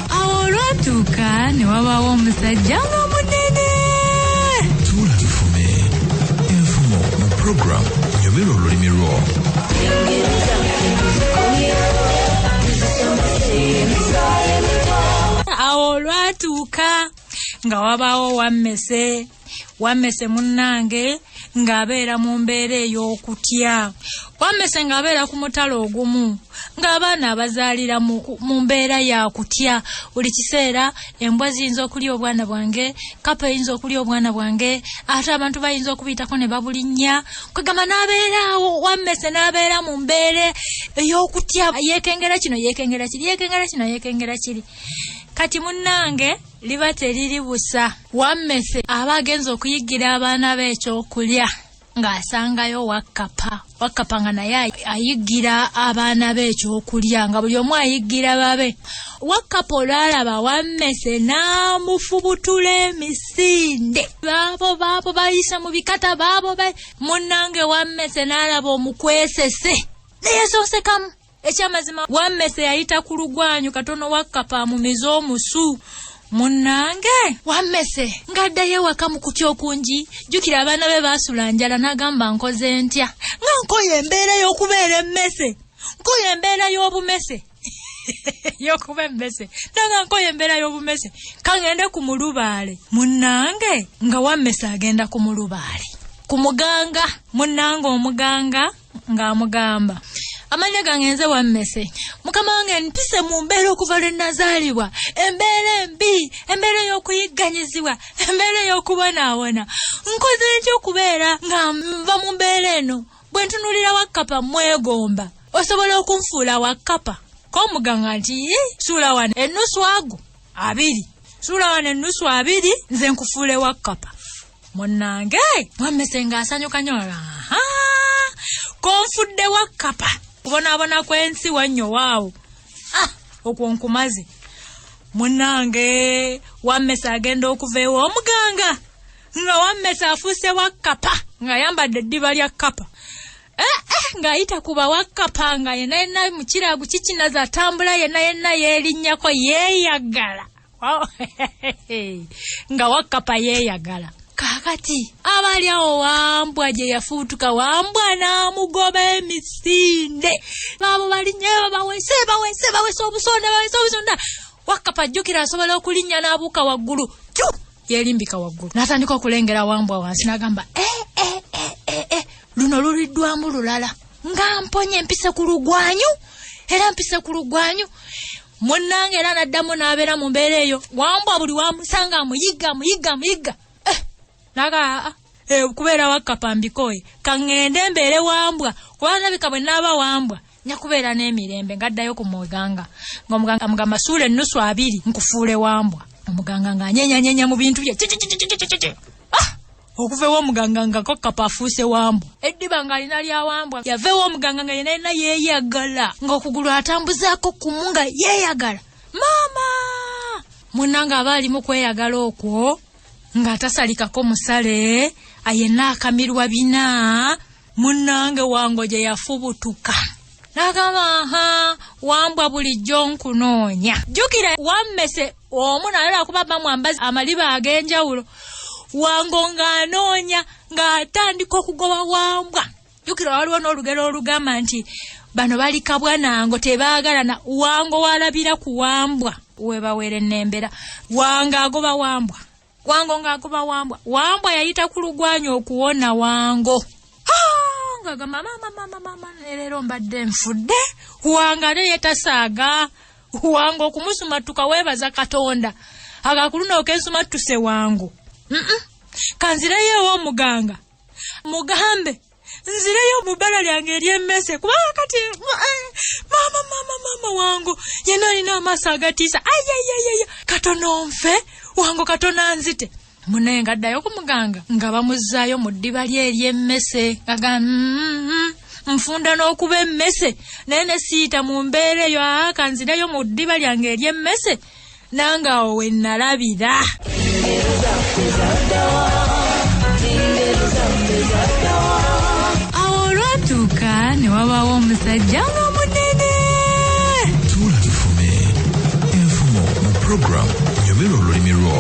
Awo olwatuuka ne wabaawo omusajja nga munene. Tuula tufume enfumo mu program Nyumirwa Olulimi Lwo. Awo olwatuuka nga wabaawo wammese. Wammese munnange ng'abeera mu mbeera ey'okutya. Wammese ng'abeera ku mutala ogumu ng'abaana abazaalira mu mbeera ya kutya buli kiseera. Embwa ziyinza okulya obwana bwange, kapa eyinza okulya obwana bwange, ate abantu bayinza okubiyitako ne babulinnya. Kwegamba n'abeera awo wammese n'abeera mu mbeera ey'okutya, yeekengera kino, yeekengera kiri, yeekengera kino, yeekengera kiri. Kati munnange liba teriri busa, wammese aba agenze okuyiggira abaana be ekyokulya ng'asangayo wakkapa. Wakkapa nga naye ayiggira abaana be ekyokulya, nga buli omu ayiggira babe. Wakkapa olwalaba wammese n'amufubutula emisinde, baabo baabo bayise mu bikata baabo. Munnange wammese n'alaba omukwesese neyesoosekamu. Ekyamazima wammese yayita ku lugwanyu katono wakkapa amumize omusu. Munnange wammese ng'addayo ewaka mu kutya okungi. Jjukira abaana be baasula njala, n'agamba, nkoze ntya nga nkoye embeera y'okubeera emmese, nkoye embeera y'obumese, y'okuba emmese, nanga nkoye embeera y'obumese, kaŋŋende ku mulubaale. Munnange nga wammese agenda ku mulubaale ku muganga. Munnange omuganga ng'amugamba, amanya gange nze wammese, mukama wange mpise mu mbeera okuva lwe nazaalibwa, embeera embi, embeera ey'okuyigganyizibwa, embeera ey'okubonaabona. Nkoze ntya okubeera nga nva mu mbeera eno? Bwe ntunuulira wakkapa mwegomba, osobola okunfuula wakkapa? K'omuganga nti, suula wano ennusu ago 20, suula wano ennusu 20, nze nkufuule wakkapa. Munnange wammese ng'asanyuka nnyo, aha, konfudde wakkapa, kubonaabona kw'ensi wannyo waawo, ah, okwo nkumaze. Munnange wammese agenda okuva ewa omuganga nga wammese afuuse wakkapa, ng'ayambadde eddiba lya kkapa, ng'ayita ku bawakkapa, nga yenna yenna mukiragu kikinaza, atambula yenna yenna yeerinnyako, yeeyagala nga wakkapa yeeyagala. Kaakati abali awo wambwa gye yafuutuka, wambwa n'amugoba emisinde, baabo balinnya bawese bawese bawese obusonda, bawese obusonda. Wakkapa ajjukira asobola okulinnya n'abuuka waggulu, tyu, yeerimbika waggulu n'atandika okulengera wambwa wansi, n'agamba, e e e e e, luno luliddwamu lulala nga mponye, mpise ku lugwanyu, era mpise ku lugwanyu. Munnange era n'addamu n'abeera mu mbeera eyo, wambwa buli wamusanga amuyigga, amuyigga, amuyigga. Naga kubeera wakkapa mbikooye, kaŋŋende mbeere wambwa, kuba ndabika bwe naaba wambwa nja kubeera n'emirembe. Ng'addayo ku muganga, ng'omuganga amugamba, suula ennusu 20 nkufuule wambwa. Omuganga ng'anyenyanyenya mu bintu bye, ah! Okuva ew'omuganga nga kokkapa afuuse wambwa, eddiba ng'alina lya wambwa. Yava ew'omuganga nga yenna yenna yeeyagala, ng'okugulu atambuzaako kumu nga yeeyagala. Maama munnange aba ali mu kweyagala okwo ng'atasalikako musale, ayenna akamirwa bina. Munnange wango gye yafubutuka n'agamba, aha, wambwa bulijjo nkunoonya. Jjukira wammese omu naye lwakuba bamwambaza amaliba ag'enjawulo. Wango ng'anoonya, ng'atandika okugoba wambwa. Jjukira waliwo n'olugero olugamba nti bano bali kabwa nango tebaagalana. Wango walabira ku wambwa webawera ennembera, wango agoba wambwa, wango ng'agoba wambwa. Wambwa yayita ku lugwanyu okuwona wango, ng'agamba, mama mama mama, leero mbadde nfudde. Wango ate yetasaaga, wango okumusumatuka weebaza Katonda, agakuluno okensumattuse wango. Kanzireyo ew'omuganga mugambe nzireyo mu bbala lyange ery'emmese, kubanga kati mama mama mama, wango yenna alina amaaso agatiisa, ayayayaya, katono nfe, wango katono anzite. Munaye ng'addayo ku muganga nga bamuzzaayo mu ddiba lye ery'emmese, aga nfunda n'okuba emmese naye ne siiyita mu mbeera eyo, aa, kanzireyo mu ddiba lyange ery'emmese. Nange awo we nnalabira. Engero zaffe zaddawa. Awo olwatuuka ne wabaawo omusajja nga munene. Tuula tufume enfumo mu program Nyumirwa Olulimi Lwo.